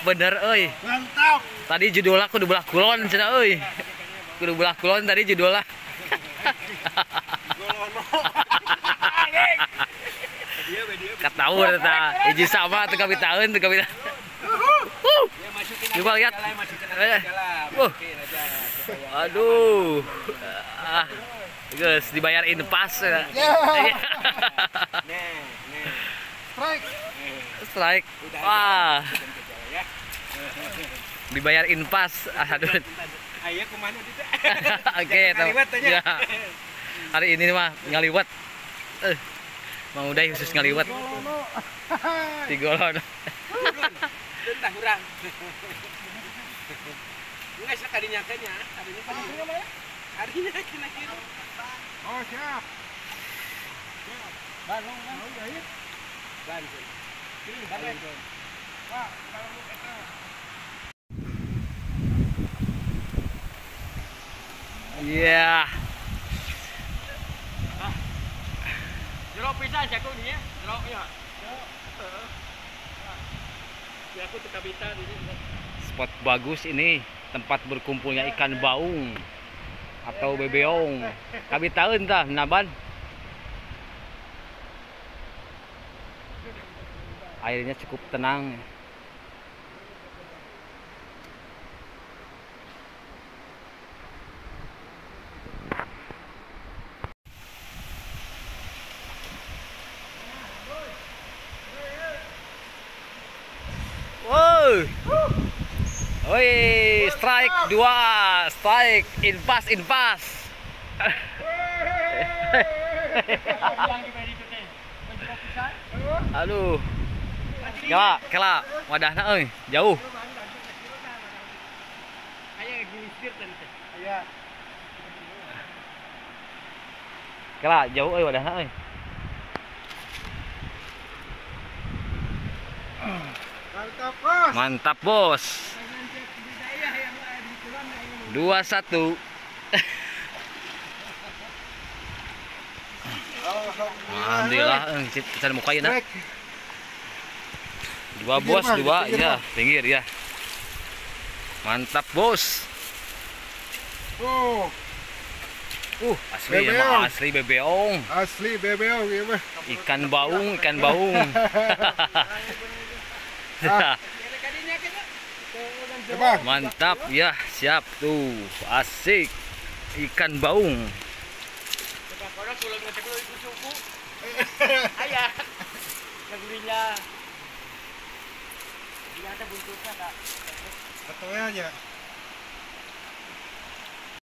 bener euy. Mantap. Tadi judulnya kudu belah kulon cenah euy. Kudu belah kulon tadi judulnya. Ketahuan eta. Hiji sama teu kabitaeun teu kabita. Coba lihat. Aduh. Ah. Guys, dibayar pas. Strike. Strike. Wah. Dibayar pas. Aduh. Aya kumaha ditu. Oke, ya. Hari ini mah ngaliwat. Mang Uday khusus ngaliwat. Tigolon. Tentang urang. Enggak sih kadinya kayaknya, kadinya pada mana? Harinya kena kira. Oh, siap. Ban, ban. Ban. Wah, kalau lu eta. Iya. Jero pisan jago nih ya, jero ya. Ya aku teu kabita di sini. Spot bagus ini, tempat berkumpulnya ikan baung atau bebeong. Kabitaeun tah naban. Airnya cukup tenang. Woi, strike 2, strike in pas. Aduh. Kela, kela, wadahna euy, jauh. Kela, jauh euy wadahna euy. Mantap, Bos. Mantap, Bos. 2-1. Alhamdulillah, can muka ya. Dua bos, dua, ya, pinggir ya. Mantap, Bos. Asli emang asli bebeong. Asli bebeong ya, mah. Ikan baung, ikan baung. Mantap ya, siap tuh, asik ikan baung.